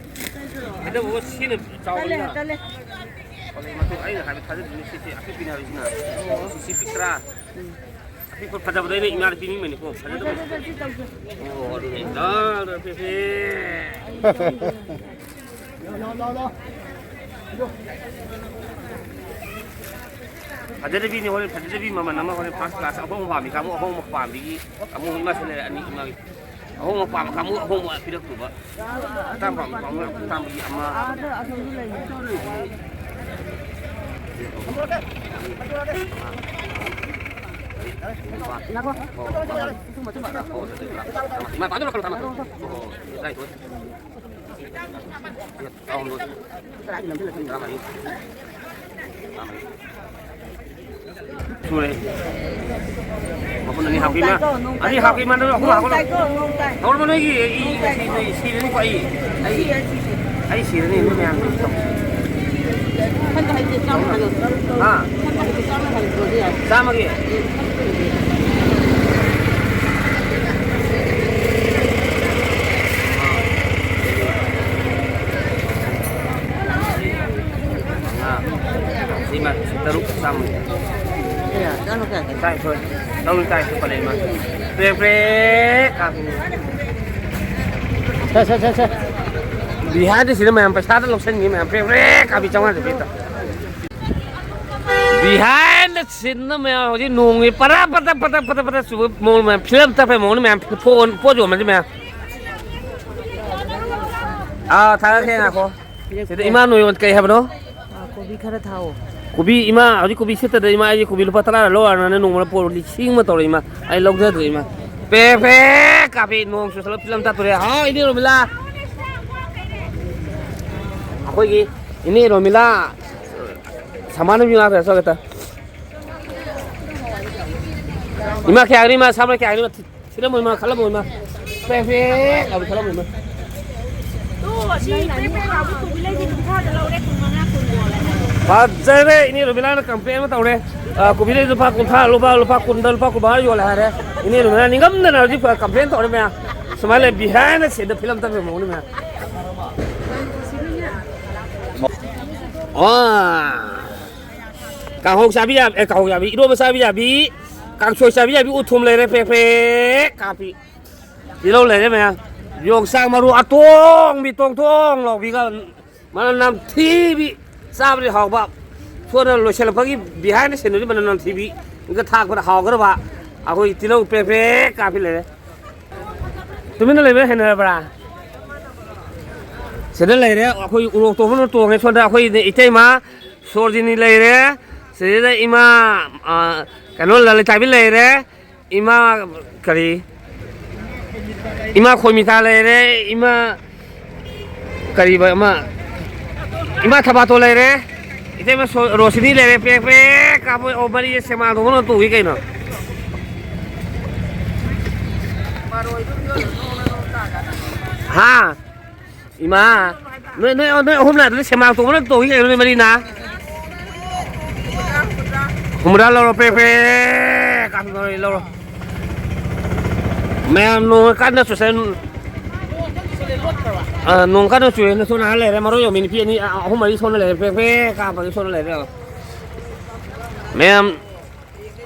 ꯍꯥꯏꯗꯕꯨ ꯁꯤꯅ ꯇꯜꯂꯦ, ꯆꯥꯎꯕꯅꯤꯅ꯫ ꯇꯜꯂꯦ꯫ ꯍꯣꯏ, ꯃꯇꯨ ꯑꯩꯅ ꯍꯥꯏꯕ ꯊꯥꯖꯗꯣꯏꯅꯤ꯫ ꯁꯤꯁꯦ ꯑꯄꯤꯛꯄꯤꯅꯦ ꯍꯥꯏꯕꯁꯤꯅ꯫ ꯁꯤꯁꯦ ꯄꯤꯛꯇ꯭ꯔꯥ? ꯎꯝ꯫ ꯑꯄꯤꯛꯄ ꯐꯖꯕꯗꯣ ꯑꯩꯅ ꯏꯃꯥꯗ ꯄꯤꯅꯤꯡꯕꯅꯤꯀꯣ꯫ ꯐꯖꯗꯕ꯫ ꯇꯧꯁꯦ, ꯇꯧꯁꯦ, ꯇꯧꯁꯦ꯫ ꯑꯣ, ꯑꯗꯨꯅꯦ꯫ ꯂꯥ, ꯂꯥ, ꯄꯦ, ꯄꯦ꯫ ꯐꯖꯗꯕꯤꯅꯤ ꯍꯣꯔꯦꯟ, ꯐꯖꯗꯕꯤ ꯃꯃꯜ ꯑꯃ ꯍꯣꯔꯦꯟ first class ꯑꯍꯣꯡꯕ ꯄꯥꯝꯃꯤ ꯀꯥꯡꯕꯨ ꯑꯍꯣꯡꯕ ꯄꯥꯝꯕꯤꯒꯤ ꯑꯃꯨꯛ ꯏꯃꯥꯁꯤ ꯂꯩꯔꯦ, ꯑꯅꯤ ꯏꯃꯥꯒꯤ꯫ ꯑꯍꯣꯡꯕ ꯄꯥꯝꯕ ꯀꯥꯡꯕꯨ ꯑꯍꯣꯡꯕ ꯄꯤꯔꯛꯇꯨꯕ꯫ ꯑꯇꯥꯡꯕ ꯄꯥꯝꯕ ꯀꯥꯡꯕꯨ ꯑꯇꯥꯡꯕꯒꯤ ꯑꯃ꯫ ꯑꯥꯗ ꯑꯁꯣꯝꯗ ꯂꯩ꯫ ꯉꯥꯏꯈꯣ꯫ ꯏꯃꯥ, ꯄꯥꯟꯗꯧꯔꯛꯀꯅꯨ, ꯊꯝꯃꯣ꯫ ꯑꯣ, ꯇꯔꯥꯅꯤꯊꯣꯏ꯫ ꯇꯔꯥꯍꯨꯝꯗꯣꯏ꯫ ꯇꯔꯥꯃꯔꯤ꯫ ꯁꯨꯔꯦ꯫ ꯃꯄꯨꯟ ꯑꯅꯤ ꯍꯥꯞꯄꯤꯃ꯫ ꯅꯣꯡ ꯇꯥꯏꯀꯣ, ꯅꯣꯡ ꯑꯅꯤ ꯇꯥꯏꯀꯣ꯫ ꯍꯥꯞꯄꯤꯃ, ꯅꯪ ꯑꯍꯨꯝ ꯅꯣꯡ ꯍꯥꯞꯄꯣ꯫ ꯇꯥꯏꯀꯣ, ꯅꯣꯡ ꯇꯥꯏ꯫ ꯇꯧꯔꯕ ꯅꯣꯏꯒꯤ? ꯑꯩ, ꯅꯣꯡ ꯇꯥꯏ꯫ ꯑꯩ, ꯑꯩ ꯁꯤꯔꯅꯤꯀꯣ ꯑꯩ꯫ ꯑꯩ, ꯁꯤ, ꯑꯩ, ꯁꯤ, ꯁꯤ꯫ ꯑꯩ ꯁꯤꯔꯅꯤ, ꯃꯤ ꯃꯌꯥꯝ ꯇꯧꯁꯤ꯫ ꯈꯟꯕ ꯍꯩꯇꯦ, ꯆꯥꯝꯃ ꯍꯥꯏꯌꯣ꯫ ꯍꯥ? ꯈꯟꯕ ꯍꯩꯇꯦ, ꯆꯥꯝꯃ ꯍꯥꯏꯌꯣ, ꯌꯥꯏ꯫ ꯆꯥꯝꯃꯒꯤ? ꯎꯝ, ꯈꯟꯕ ꯍꯩꯇꯦ꯫ ꯃꯉꯥ, ꯁꯤ ꯃꯥ, ꯁꯤ ꯇꯔꯨꯛ ꯆꯥꯝꯃ꯫ ꯀꯌꯥ? ꯆꯥꯝꯃ ꯀꯌꯥ? ꯇꯔꯥꯅꯤꯊꯣꯏ꯫ ꯂꯧꯔꯤ ꯇꯔꯥꯅꯤꯊꯣꯏ ꯄꯜꯂꯛꯑꯦ ꯃꯥ꯫ ꯄ꯭ꯔꯦ ꯄ꯭ꯔꯦ ꯀꯥꯞꯄꯤꯅꯦ꯫ ꯁꯦ, ꯁꯦ, ꯁꯦ, ꯁꯦ꯫ Behind the scene ꯃꯌꯥꯝ ꯄꯩꯁꯥꯗ ꯂꯧꯁꯟꯈꯤ ꯃꯌꯥꯝ ꯄ꯭ꯔꯦ ꯄ꯭ꯔꯦ ꯀꯥꯞꯄꯤ ꯆꯥꯝꯃꯉꯥ ꯆꯠꯄꯤ꯫ Behind the scene ꯃꯌꯥꯝ ꯍꯧꯖꯤꯛ ꯅꯣꯡꯁꯤ ꯄꯔꯥ ꯄꯇ ꯄꯇ ꯄꯇ ꯄꯇ ꯆꯨꯕ ꯃꯑꯣꯡ ꯃꯌꯥꯝ ꯐꯤꯂꯝ ꯇꯞꯄꯩ ꯃꯑꯣꯡꯅꯤ ꯃꯌꯥꯝ ꯐꯣꯟ ꯄꯣꯠ ꯌꯣꯟꯕꯁꯤ ꯃꯌꯥꯝ꯫ ꯑꯥ, ꯊꯥꯔꯛꯀꯦ ꯉꯥꯏꯈꯣ꯫ ꯁꯤꯗ ꯏꯃꯥ ꯅꯣꯏ ꯀꯩ ꯍꯥꯏꯕꯅꯣ? ꯑꯥ, ꯀꯣꯕꯤ ꯈꯔ ꯊꯥꯎꯑꯣ꯫ ꯀꯣꯕꯤ ꯏꯃꯥ, ꯍꯧꯖꯤꯛ ꯀꯣꯕꯤ ꯁꯤꯠꯇꯗ ꯏꯃꯥ, ꯑꯩꯁꯦ ꯀꯣꯕꯤ ꯂꯨꯄꯥ ꯇꯔꯥꯗ ꯂꯧꯔꯅ ꯅꯣꯡꯃꯗ ꯄꯣꯔꯣ ꯂꯤꯁꯤꯡ ꯑꯃ ꯇꯧꯔꯦ ꯏꯃꯥ꯫ ꯑꯩ ꯂꯧꯖꯗ꯭ꯔꯦ ꯏꯃꯥ꯫ ꯄꯦ ꯄꯦ ꯀꯥꯞꯄꯤ ꯅꯣꯡ ꯆꯨꯁꯜꯂ ꯐꯤꯂꯝ ꯇꯠꯇꯣꯔꯦ꯫ ꯍꯥꯎ, ꯏꯅꯦ ꯔꯣꯃꯤꯂꯥ꯫ ꯑꯩꯈꯣꯏꯒꯤ ꯏꯅꯦ ꯔꯣꯃꯤꯂꯥ꯫ ꯁꯃꯥꯅ ꯃꯤ ꯉꯥꯛꯇ ꯆꯠꯂꯦ ꯇ꯫ ꯏꯃꯥ ꯀꯌꯥꯒꯤꯅꯣ ꯏꯃꯥ? ꯁꯥꯃꯔꯣꯏ ꯀꯌꯥꯒꯤꯅꯣ? ꯊꯤꯔꯝꯃꯣ ꯏꯃꯥ, ꯈꯜꯂꯝꯃꯣ ꯏꯃꯥ꯫ ꯄ꯭ꯔꯦꯛ ꯄ꯭ꯔꯦꯛ ꯂꯥꯎꯕ ꯈꯜꯂꯝꯃꯣ ꯏꯃꯥ꯫ ꯇꯨ, ꯑꯁꯤ ꯄ꯭ꯔꯦꯛ ꯄ꯭ꯔꯦꯛ ꯂꯥꯎꯕ ꯀꯣꯕꯤ ꯂꯩꯁꯤ ꯀꯨꯟꯊ꯭ꯔꯥꯗ ꯂꯧꯔꯦ, ꯀꯨꯟ ꯃꯉꯥ, ꯀꯨꯟ ꯌꯣꯜꯂꯦ꯫ ꯐꯖꯔꯦ, ꯏꯅꯦ ꯔꯣꯃꯤꯂꯥꯅ complain ꯑꯃ ꯇꯧꯔꯦ꯫ ꯑ, ꯀꯣꯕꯤ ꯂꯩ ꯂꯨꯄꯥ ꯀꯨꯟꯊ꯭ꯔꯥ, ꯂꯨꯄꯥ, ꯂꯨꯄꯥ ꯀꯨꯟꯗ ꯂꯨꯄꯥ ꯀꯨꯟꯃꯉꯥ ꯌꯣꯜꯂꯦ ꯍꯥꯏꯔꯦ꯫ ꯏꯅꯦ ꯔꯣꯃꯤꯂꯥ ꯅꯤꯡꯉꯝꯗꯅ ꯍꯧꯖꯤꯛ complain ꯇꯧꯔꯦ ꯃꯌꯥꯝ꯫ ꯁꯨꯃꯥꯏꯅ ꯂꯩ, behind the scene the film ꯇꯝꯕ ꯃꯑꯣꯡꯅꯤ ꯃꯌꯥꯝ꯫ ꯑꯣ꯫ ꯀꯥꯡꯍꯧ ꯆꯥꯕꯤ ꯌꯥꯕꯤ, ꯑꯦ, ꯀꯥꯡꯍꯧ ꯆꯥꯕꯤ, ꯏꯔꯣꯟꯕ ꯆꯥꯕꯤ ꯌꯥꯕꯤ, ꯀꯥꯡꯁꯣꯏ ꯆꯥꯕꯤ ꯌꯥꯕꯤ, ꯎꯊꯨꯝ ꯂꯩꯔꯦ, ꯄ꯭ꯔꯦꯛ ꯄ꯭ꯔꯦꯛ ꯀꯥꯞꯄꯤ꯫ ꯇꯤꯜꯍꯧ ꯂꯩꯔꯦ ꯃꯌꯥꯝ꯫ ꯌꯣꯡꯆꯥꯛ ꯃꯔꯨ ꯑꯇꯣꯡꯕꯤ, ꯇꯣꯡ ꯇꯣꯡ ꯂꯥꯎꯕꯤꯒ, ꯃꯅꯝ ꯅꯝꯊꯤꯕꯤ, ꯆꯥꯕꯗꯤ ꯍꯥꯎꯕ꯫ ꯁꯣꯝꯗ ꯂꯣꯏꯁꯤꯜꯂꯛꯄꯒꯤ behind the scene ꯗꯨꯗꯤ ꯃꯅꯝ ꯅꯝꯊꯤꯕꯤ꯫ ꯏꯪꯒ ꯊꯥꯛꯄꯗ ꯍꯥꯎꯒꯗꯕ꯫ ꯑꯩꯈꯣꯏ ꯇꯤꯜꯍꯧ ꯄ꯭ꯔꯦꯛ ꯄ꯭ꯔꯦꯛ ꯀꯥꯞꯄꯤ ꯂꯩꯔꯦ꯫ ꯇꯨꯃꯤꯟꯅ ꯂꯩꯕ ꯍꯩꯅꯔꯕ꯭ꯔꯥ? ꯁꯤꯗ ꯂꯩꯔꯦ, ꯑꯩꯈꯣꯏ ꯎꯔꯣꯛ ꯇꯣꯡꯕꯅ ꯇꯣꯡꯉꯦ꯫ ꯁꯣꯝꯗ ꯑꯩꯈꯣꯏ ꯏꯇꯩꯃ ꯁꯣꯔꯖꯤꯅꯤ ꯂꯩꯔꯦ, ꯁꯤꯗ ꯏꯃꯥ, ꯑ, ꯀꯩꯅꯣ, ꯂꯂꯤꯇꯥꯕꯤ ꯂꯩꯔꯦ, ꯏꯃꯥ ꯀꯔꯤ, ꯏꯃꯥ ꯈꯣꯏꯃꯤꯇꯥ ꯂꯩꯔꯦ, ꯏꯃꯥ ꯀꯔꯤꯕ ꯑꯃ, ꯏꯃꯥ ꯊꯕꯥꯇꯣ ꯂꯩꯔꯦ, ꯏꯇꯩꯃ ꯁꯣ-, ꯔꯣꯁꯤꯅꯤ ꯂꯩꯔꯦ꯫ ꯄ꯭ꯔꯦꯛ ꯄ꯭ꯔꯦꯛ ꯀꯥꯞꯄꯣꯏ꯫ ꯑꯣ, ꯃꯔꯤꯁꯦ ꯁꯦꯃꯥꯡꯗꯣꯡꯅ ꯇꯣꯡꯉꯤ ꯀꯩꯅꯣ꯫ ꯍꯥ? ꯏꯃꯥ, ꯅꯣꯏ, ꯅꯣꯏ, ꯅꯣꯏ ꯑꯍꯨꯝ ꯂꯥꯛꯇ꯭ꯔꯗꯤ ꯁꯦꯃꯥꯡ ꯇꯣꯡꯕꯅ ꯇꯣꯡꯉꯤ ꯀꯩꯅꯣ, ꯅꯣꯏ ꯃꯔꯤꯅ? ꯍꯨꯝꯗ꯭ꯔꯥ ꯂꯧꯔꯣ, ꯄ꯭ꯔꯦ, ꯄ꯭ꯔꯦ, ꯀꯥꯞꯄꯤ ꯃꯔꯣꯏ ꯂꯧꯔꯣ꯫ ꯃꯌꯥꯝ ꯅꯣꯡ ꯀꯟꯅ ꯆꯨꯁꯟ-, ꯑ, ꯅꯣꯡ ꯀꯟꯅ ꯆꯨꯏ꯫ ꯁꯣꯝ ꯅꯥꯀꯟ ꯂꯩꯔꯦ, ꯃꯔꯣꯏ ꯌꯣꯟꯕꯤ ꯅꯨꯄꯤ ꯑꯅꯤ, ꯑ, ꯑꯍꯨꯝ ꯃꯔꯤ ꯁꯣꯝꯗ ꯂꯩꯔꯦ, ꯄ꯭ꯔꯦ, ꯄ꯭ꯔꯦ, ꯀꯥꯞꯄꯒꯤ ꯁꯣꯝꯗ ꯂꯩꯔꯦ꯫ ꯃꯌꯥꯝ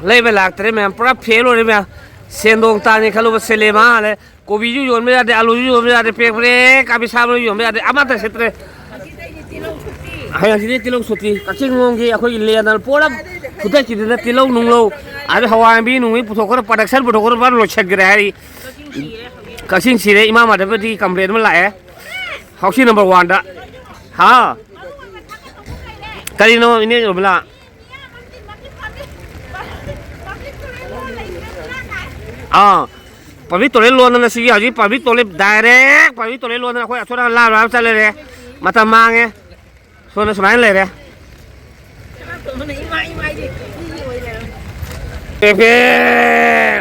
ꯂꯩꯕ ꯂꯥꯛꯇ꯭ꯔꯦ ꯃꯌꯥꯝ, ꯄꯨꯔꯥ ꯐꯦꯜ ꯑꯣꯏꯔꯦ ꯃꯌꯥꯝ꯫ ꯁꯦꯟꯗꯣꯡ ꯇꯥꯅꯤ ꯈꯜꯂꯨꯕ ꯁꯦꯂꯦ ꯃꯥꯡꯍꯜꯂꯦ꯫ ꯀꯣꯕꯤꯁꯨ ꯌꯣꯟꯕ ꯌꯥꯗꯦ, ꯑꯂꯨꯁꯨ ꯌꯣꯟꯕ ꯌꯥꯗꯦ, ꯄ꯭ꯔꯦꯛ ꯄ꯭ꯔꯦꯛ ꯀꯥꯕꯤ ꯁꯥꯕꯁꯨ ꯌꯣꯟꯕ ꯌꯥꯗꯦ, ꯑꯃꯠꯇ ꯁꯤꯠꯇ꯭ꯔꯦ꯫ ꯍꯌꯦꯡꯁꯤꯗꯤ ꯇꯤꯜꯍꯧ ꯁꯨꯇꯤ꯫ ꯀꯛꯆꯤꯡꯂꯣꯝꯒꯤ ꯑꯩꯈꯣꯏꯒꯤ ꯂꯦꯟꯗ ꯄꯣꯔ ꯐꯨꯗꯠꯈꯤꯗꯅ ꯇꯤꯜꯍꯧ ꯅꯨꯡꯂꯧ ꯑꯗꯩ ꯍꯋꯥꯏ ꯃꯨꯕꯤ ꯅꯨꯡꯕꯤ ꯄꯨꯊꯣꯛꯈ꯭ꯔ production ꯄꯨꯊꯣꯛꯈ꯭ꯔ ꯂꯣꯏꯁꯤꯟꯈ꯭ꯔꯦ ꯍꯥꯏꯔꯤ꯫ ꯀꯛꯆꯤꯡ ꯁꯤꯔꯦ꯫ ꯏꯃꯥ ꯃꯥꯙꯕꯗꯒꯤ complain ꯑꯃ ꯂꯥꯛꯑꯦ꯫ ꯍꯥꯎꯁꯤ number one ꯗ꯫ ꯍꯥ? ꯀꯔꯤꯅꯣ ꯏꯅꯦ ꯔꯣꯃꯤꯂꯥ? ꯑꯥ, public toilet ꯂꯣꯟꯗꯅ ꯁꯤꯒꯤ ꯍꯧꯖꯤꯛ public toilet, direct public toilet ꯂꯣꯟꯗꯅ ꯑꯩꯈꯣꯏ ꯑꯁꯣꯝ ꯅꯥꯀꯟ ꯂꯥꯞ ꯂꯥꯞ ꯆꯠ ꯂꯩꯔꯦ꯫ ꯃꯇꯝ ꯃꯥꯡꯉꯦ꯫ ꯁꯣꯝꯗ ꯁꯨꯃꯥꯏꯅ ꯂꯩꯔꯦ꯫ ꯄꯦ ꯄꯦ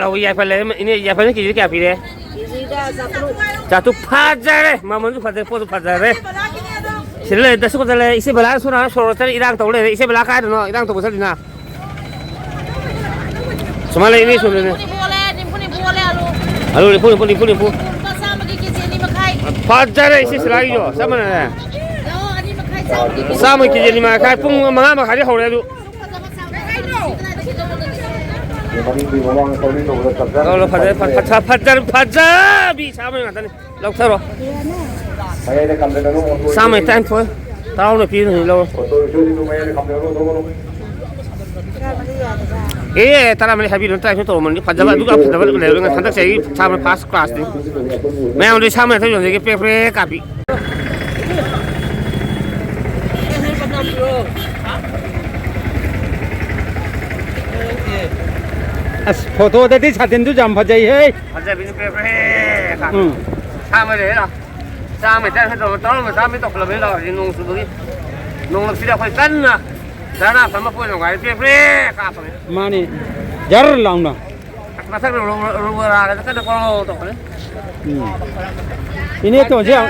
ꯂꯥꯎꯕ ꯌꯥꯏꯐ ꯂꯩꯔꯦ꯫ ꯏꯅꯦ, ꯌꯥꯏꯐꯅ ꯀꯦꯖꯤꯗ ꯀꯌꯥ ꯄꯤꯔꯦ? ꯀꯦꯖꯤꯗ ꯆꯥꯇ꯭ꯔꯨꯛ꯫ ꯆꯥꯇ꯭ꯔꯨꯛ꯫ ꯐꯖꯔꯦ, ꯃꯃꯜꯁꯨ ꯐꯖꯔꯦ, ꯄꯣꯠꯁꯨ ꯐꯖꯔꯦ꯫ ꯁꯤꯗ ꯂꯩꯔꯦ, ꯗꯁꯀꯨꯁꯇ ꯂꯩꯔꯦ꯫ ꯏꯆꯦ ꯕꯂꯥ ꯁꯣꯝ ꯅꯥꯀꯟ ꯁꯣꯔꯣꯛꯇ ꯏꯔꯥꯡ ꯇꯧ ꯂꯩꯔꯦ꯫ ꯏꯆꯦ ꯕꯂꯥ ꯀꯥꯏꯗꯅꯣ ꯏꯔꯥꯡ ꯇꯧꯕ ꯆꯠꯂꯤꯅ? ꯁꯨꯃꯥꯏꯅ ꯂꯩ, ꯏꯅꯦ ꯁꯣꯝꯗꯅꯦ꯫ ꯅꯤꯐꯨ ꯅꯤꯐꯨ ꯑꯣꯜꯂꯦ, ꯅꯤꯐꯨ ꯅꯤꯐꯨ ꯑꯣꯜꯂꯦ ꯑꯂꯨ꯫ ꯑꯂꯨ ꯅꯤꯐꯨ, ꯅꯤꯐꯨ, ꯅꯤꯐꯨ, ꯅꯤꯐꯨ꯫ ꯂꯨꯄꯥ ꯆꯥꯝꯃꯒꯤ ꯀꯦꯖꯤ ꯑꯅꯤ ꯃꯈꯥꯏ꯫ ꯐꯖꯔꯦ, ꯏꯆꯦ ꯁꯤꯂꯥꯒꯤꯁꯨ ꯆꯞ ꯃꯥꯟꯅꯔꯦ꯫ ꯂꯧ ꯑꯅꯤ ꯃꯈꯥꯏ ꯆꯥꯝꯃ ꯀꯦꯖꯤ ꯑꯅꯤ ꯃꯈꯥꯏ, ꯄꯨꯡ ꯃꯉꯥ ꯃꯈꯥꯏꯗꯤ ꯍꯧꯔꯦ ꯑꯗꯨ꯫ ꯂꯧꯔꯣ, ꯐꯖꯔꯦ, ꯐꯖ-, ꯐꯖ-, ꯐꯖ-, ꯐꯖꯕꯤ ꯆꯥꯝꯃ ꯉꯥꯛꯇꯅꯤ꯫ ꯂꯧꯊꯔꯣ꯫ ꯆꯥꯝꯃ ꯇꯔꯥꯅꯤꯊꯣꯏ, ꯇꯔꯥꯍꯨꯝꯗꯣꯏ ꯄꯤꯔꯤꯅꯤ, ꯂꯧꯔꯣ꯫ ꯑꯦ, ꯇꯔꯥꯃꯔꯤ ꯍꯥꯏꯕꯤꯔꯣ, ꯇꯔꯥꯅꯤꯊꯣꯏ ꯇꯧꯔꯝꯃꯅꯤ꯫ ꯐꯖꯕ, ꯑꯗꯨꯒ ꯐꯖꯕ ꯂꯩꯔꯣꯏ꯫ ꯍꯟꯗꯛ ꯆꯍꯤ ꯆꯥꯝꯃ first class ꯅꯤ꯫ ꯃꯌꯥꯝꯗꯤ ꯆꯥꯝꯃ ꯌꯥꯡꯈꯩ ꯌꯣꯟꯖꯒꯦ, ꯄ꯭ꯔꯦ ꯄ꯭ꯔꯦ ꯀꯥꯞꯄꯤ꯫ ꯑꯁ, ꯐꯣꯇꯣꯗꯗꯤ ꯁꯥꯇꯤꯟꯗꯨ ꯌꯥꯝ ꯐꯖꯩꯍꯦ꯫ ꯐꯖꯕꯤꯅꯤ, ꯄ꯭ꯔꯦ ꯄ꯭ꯔꯦ ꯀꯥꯞꯄꯤ꯫ ꯎꯝ꯫ ꯆꯥꯝꯃ ꯂꯩꯔꯦ, ꯂꯥꯎ꯫ ꯆꯥꯝꯃ ꯇꯔꯥ ꯇꯧꯔꯣ, ꯇꯧꯔꯣ, ꯆꯥꯝꯃ ꯇꯧꯈꯠꯂꯕꯅꯤ, ꯂꯥꯎ꯫ ꯍꯧꯖꯤꯛ ꯅꯣꯡ ꯆꯨꯕꯒꯤ, ꯅꯣꯡ ꯂꯛꯁꯤꯗ ꯑꯩꯈꯣꯏ ꯀꯟꯅ ꯙꯔꯅꯥ ꯐꯝꯕ ꯄꯣꯠ ꯅꯨꯡꯉꯥꯏꯔꯦ, ꯄ꯭ꯔꯦ ꯄ꯭ꯔꯦ ꯀꯥꯞꯄꯒꯤ꯫ ꯃꯥꯅꯤ꯫ ꯖꯔ ꯂꯥꯎꯅ꯫ ꯃꯊꯛꯇ ꯔꯣ-, ꯔꯣ-, ꯔꯣ-, ꯔꯥꯒꯁꯦ ꯀꯟꯅ ꯀꯣꯔꯣ ꯇꯧꯈꯠꯂꯦ꯫ ꯎꯝ꯫ ꯏꯅꯦ ꯇꯣꯟꯁꯦ ꯌꯥꯝ,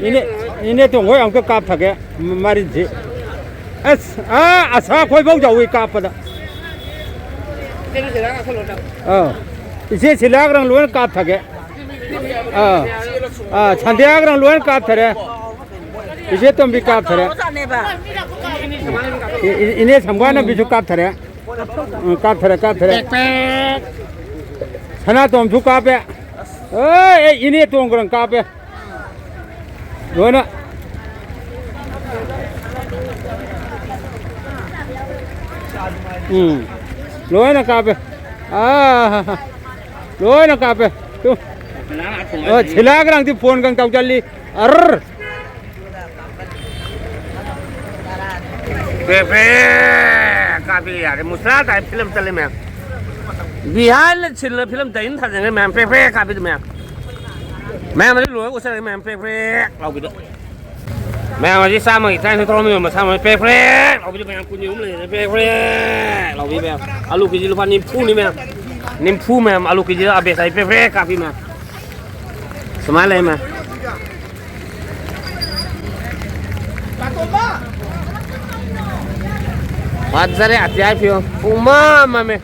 ꯏꯅꯦ, ꯏꯅꯦ ꯇꯣꯟ ꯍꯣꯏ ꯑꯃꯨꯛꯇ ꯀꯥꯞꯊꯒꯦ꯫ ꯃ-, ꯃꯔꯤꯟꯁꯤ꯫ ꯑꯁ, ꯑꯥ, ꯑꯁꯥ ꯈꯣꯏꯐꯧ ꯌꯥꯎꯏ ꯀꯥꯞꯄꯗ꯫ ꯑꯥ꯫ ꯏꯆꯦ ꯁꯤꯂꯥꯒ꯭ꯔꯥꯡ ꯂꯣꯏꯅ ꯀꯥꯞꯊꯒꯦ꯫ ꯑꯥ꯫ ꯑꯥ, ꯁꯟꯗ꯭ꯌꯥꯒ꯭ꯔꯥꯡ ꯂꯣꯏꯅ ꯀꯥꯞꯊꯔꯦ꯫ ꯏꯆꯦ ꯇꯣꯝꯕꯤ ꯀꯥꯞꯊꯔꯦ꯫ ꯏ-, ꯏ-, ꯏꯅꯦ ꯁꯪꯕꯥꯅꯕꯤꯁꯨ ꯀꯥꯞꯊꯔꯦ꯫ ꯎꯝ, ꯀꯥꯞꯊꯔꯦ, ꯀꯥꯞꯊꯔꯦ꯫ ꯁꯅꯥꯇꯣꯝꯁꯨ ꯀꯥꯞꯄꯦ꯫ ꯑꯦ, ꯑꯦ, ꯏꯅꯦ ꯇꯣꯡꯒ꯭ꯔꯪ ꯀꯥꯞꯄꯦ꯫ ꯂꯣꯏꯅ꯫ ꯎꯝ꯫ ꯂꯣꯏꯅ ꯀꯥꯞꯄꯦ꯫ ꯑꯥ, ꯂꯣꯏꯅ ꯀꯥꯞꯄꯦ꯫ ꯇꯨ꯫ ꯑꯣ, ꯁꯤꯂꯥꯒ꯭ꯔꯥꯡꯗꯤ ꯐꯣꯟꯒ ꯇꯧꯖꯜꯂꯤ꯫ ꯑꯔꯔ꯫ ꯄ꯭ꯔꯦ ꯄ꯭ꯔꯦ ꯀꯥꯞꯄꯤ ꯌꯥꯔꯦ꯫ ꯃꯨꯁꯂꯥ ꯇꯥꯏ ꯐꯤꯂꯝ ꯆꯠꯂꯦ ꯃꯌꯥꯝ꯫ ꯕꯤꯍꯥꯔꯅ ꯁꯤꯜꯂ ꯐꯤꯂꯝ ꯇꯥꯏꯅ ꯊꯥꯖꯤꯟꯈ꯭ꯔꯦ ꯃꯌꯥꯝ꯫ ꯄ꯭ꯔꯦ ꯄ꯭ꯔꯦ ꯀꯥꯞꯄꯤꯗꯣ ꯃꯌꯥꯝ꯫ ꯃꯌꯥꯝ ꯑꯗꯨ ꯂꯣꯏ ꯎꯠꯁꯜꯂꯦ ꯃꯌꯥꯝ꯫ ꯄ꯭ꯔꯦ ꯄ꯭ꯔꯦ ꯂꯥꯎꯕꯤꯗꯣ꯫ ꯃꯌꯥꯝ ꯑꯁꯤ ꯆꯥꯝꯃꯒꯤ ꯇꯔꯥꯅꯤꯊꯣꯏ ꯇꯧꯔꯝꯃꯤꯕ ꯃꯁꯥ ꯃꯁꯥ ꯄ꯭ꯔꯦꯛ ꯄ꯭ꯔꯦꯛ ꯂꯥꯎꯕꯤꯗ ꯃꯌꯥꯝ ꯀꯨꯟ ꯑꯍꯨꯝ ꯂꯩꯔꯦ꯫ ꯄ꯭ꯔꯦꯛ ꯄ꯭ꯔꯦꯛ ꯂꯥꯎꯕꯤ ꯃꯌꯥꯝ꯫ ꯑꯂꯨ ꯀꯦꯖꯤ ꯂꯨꯄꯥ ꯅꯤꯐꯨꯅꯤ ꯃꯌꯥꯝ꯫ ꯅꯤꯐꯨ ꯃꯌꯥꯝ ꯑꯂꯨ ꯀꯦꯖꯤꯗ ꯑꯕꯦꯁ ꯍꯥꯏ ꯄ꯭ꯔꯦꯛ ꯄ꯭ꯔꯦꯛ ꯀꯥꯞꯄꯤ ꯃꯌꯥꯝ꯫ ꯁꯨꯃꯥꯏꯅ ꯂꯩ ꯃꯌꯥꯝ꯫ ꯐꯖꯔꯦ ꯑꯇꯤꯌꯥ ꯐꯤꯕꯝ꯫ ꯄꯨꯡꯃꯝ ꯃꯝꯃꯦ꯫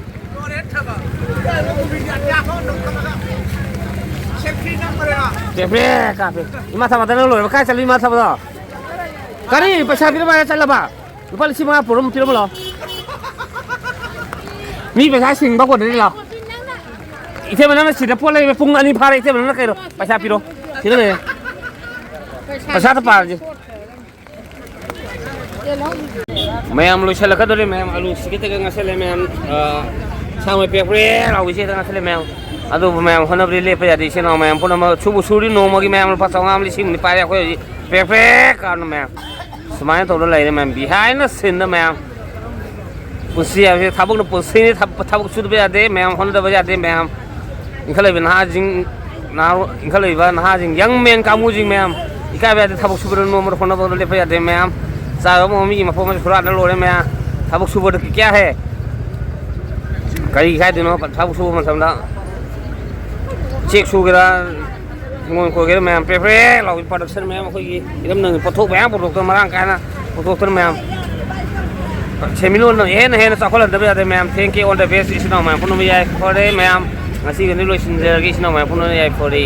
ꯄ꯭ꯔꯦꯛ ꯄ꯭ꯔꯦꯛ ꯀꯥꯞꯄꯦ꯫ ꯏꯃꯥ ꯊꯕꯥꯇꯣꯟ ꯅꯪ ꯂꯣꯏꯔꯕ? ꯀꯥꯏ ꯆꯠꯂꯤ ꯏꯃꯥ ꯊꯕꯥꯇꯣꯟ? ꯀꯔꯤ? ꯄꯩꯁꯥ ꯄꯤꯔꯝꯃꯣ ꯍꯥꯏꯔ ꯆꯠꯂꯕ? ꯂꯨꯄꯥ ꯂꯤꯁꯤꯡ ꯃꯉꯥ ꯄꯨꯔꯝ ꯄꯤꯔꯝꯃꯣ ꯂꯥꯎ꯫ ꯃꯤ ꯄꯩꯁꯥ ꯁꯤꯡꯕ ꯀꯣꯟꯅꯅꯤ ꯂꯥꯎ꯫ ꯏꯊꯦ ꯃꯅꯥꯅ ꯁꯤꯗ ꯄꯣꯠ ꯂꯩꯕ ꯄꯨꯡ ꯑꯅꯤ ꯐꯥꯔꯦ꯫ ꯏꯊꯦ ꯃꯅꯥꯅ ꯀꯩꯅꯣ? ꯄꯩꯁꯥ ꯄꯤꯔꯣ꯫ ꯁꯤꯗ ꯂꯩꯔꯦ꯫ ꯄꯩꯁꯥꯗ ꯄꯥꯔꯁꯤ꯫ ꯃꯌꯥꯝ ꯂꯣꯏꯁꯤꯜꯂꯛꯀꯗꯧꯔꯦ ꯃꯌꯥꯝ꯫ ꯑꯂꯨ ꯁꯤꯒꯦ ꯇꯒ ꯉꯁꯤꯜꯂꯦ ꯃꯌꯥꯝ꯫ ꯁꯥꯡꯃꯩ ꯄꯦꯛ ꯄ꯭ꯔꯦꯛ ꯂꯥꯎꯕ ꯏꯆꯦꯗ ꯉꯁꯤꯜꯂꯦ ꯃꯌꯥꯝ꯫ ꯑꯗꯨꯕꯨ ꯃꯌꯥꯝ ꯍꯣꯠꯅꯕꯗꯤ ꯂꯦꯞꯄ ꯌꯥꯗꯦ꯫ ꯏꯆꯤꯟ ꯏꯅꯥꯎ ꯃꯌꯥꯝ ꯄꯨꯝꯅꯃꯛ ꯁꯨꯕꯨ ꯁꯨꯔꯤ ꯅꯣꯡꯃꯒꯤ ꯃꯌꯥꯝ ꯂꯨꯄꯥ ꯆꯥꯝꯃꯉꯥ ꯑꯃ ꯂꯤꯁꯤꯡ ꯑꯃ ꯄꯥꯏꯔꯦ ꯑꯩꯈꯣꯏ ꯍꯧꯖꯤꯛ ꯄꯦꯛ ꯄ꯭ꯔꯦꯛ ꯀꯥꯔꯅ ꯃꯌꯥꯝ꯫ ꯁꯨꯃꯥꯏꯅ ꯇꯧꯗꯅ ꯂꯩꯔꯦ ꯃꯌꯥꯝ꯫ ꯕꯤꯍꯥꯏꯅ ꯁꯤꯟꯗ ꯃꯌꯥꯝ꯫ ꯄꯨꯟꯁꯤ ꯍꯥꯏꯕꯁꯤ ꯊꯕꯛꯅ ꯄꯨꯟꯁꯤꯅꯤ꯫ ꯊꯕꯛ ꯁꯨꯗꯕ ꯌꯥꯗꯦ ꯃꯌꯥꯝ꯫ ꯍꯣꯠꯅꯗꯕ ꯌꯥꯗꯦ ꯃꯌꯥꯝ꯫ ꯏꯟꯈꯠꯂꯛꯏꯕ ꯅꯍꯥꯁꯤꯡ ꯅꯍꯥꯔꯣꯜ ꯏꯟꯈꯠꯂꯛꯏꯕ ꯅꯍꯥꯁꯤꯡ ꯌꯪ ꯃꯦꯟ ꯀꯥꯡꯕꯨꯁꯤꯡ ꯃꯌꯥꯝ꯫ ꯏꯀꯥꯏꯕ ꯌꯥꯗꯦ꯫ ꯊꯕꯛ ꯁꯨꯕꯗ ꯅꯣꯝꯕꯗ ꯍꯣꯠꯅꯕꯗ ꯂꯦꯞꯄ ꯌꯥꯗꯦ ꯃꯌꯥꯝ꯫ ꯆꯥꯕ ꯑꯃ ꯃꯤꯒꯤ ꯃꯐꯝ ꯑꯃ ꯍꯨꯔꯥꯟꯅ ꯂꯣꯏꯔꯦ ꯃꯌꯥꯝ꯫ ꯊꯕꯛ ꯁꯨꯕꯗ ꯀꯌꯥ ꯍꯦ ꯀꯔꯤ ꯍꯥꯏꯗꯣꯏꯅꯣ? ꯊꯕꯛ ꯁꯨꯕ ꯃꯇꯝꯗ ꯆꯦꯛ ꯁꯨꯒꯦꯔꯥ, ꯍꯤꯡꯒꯣꯜ ꯀꯣꯏꯒꯦꯔꯥ ꯃꯌꯥꯝ ꯄ꯭ꯔꯦꯛ ꯄ꯭ꯔꯦꯛ ꯂꯥꯎꯏ꯫ ꯄ꯭ꯔꯗꯛꯁꯟ ꯃꯌꯥꯝ ꯑꯩꯈꯣꯏꯒꯤ ꯏꯔꯝꯗꯝꯒꯤ ꯄꯣꯠꯊꯣꯛ ꯃꯌꯥꯝ ꯄꯨꯊꯣꯛꯇꯅ ꯃꯔꯥꯡ ꯀꯥꯏꯅ ꯄꯨꯊꯣꯛꯇꯅ ꯃꯌꯥꯝ ꯁꯦꯟꯃꯤꯠꯂꯣꯟꯗ ꯍꯦꯟꯅ ꯍꯦꯟꯅ ꯆꯥꯎꯈꯠꯍꯟꯗꯕ ꯌꯥꯗꯦ ꯃꯌꯥꯝ꯫ Thank you, all the best꯫ ꯏꯆꯤꯟ ꯏꯅꯥꯎ ꯃꯌꯥꯝ ꯄꯨꯝꯅꯃꯛ ꯌꯥꯏꯐꯔꯦ ꯃꯌꯥꯝ꯫ ꯉꯁꯤꯒꯤꯗꯤ ꯂꯣꯏꯁꯤꯟꯖꯔꯒꯦ ꯏꯆꯤꯟ ꯏꯅꯥꯎ ꯃꯌꯥꯝ ꯄꯨꯝꯅꯃꯛ ꯌꯥꯏꯐꯔꯦ꯫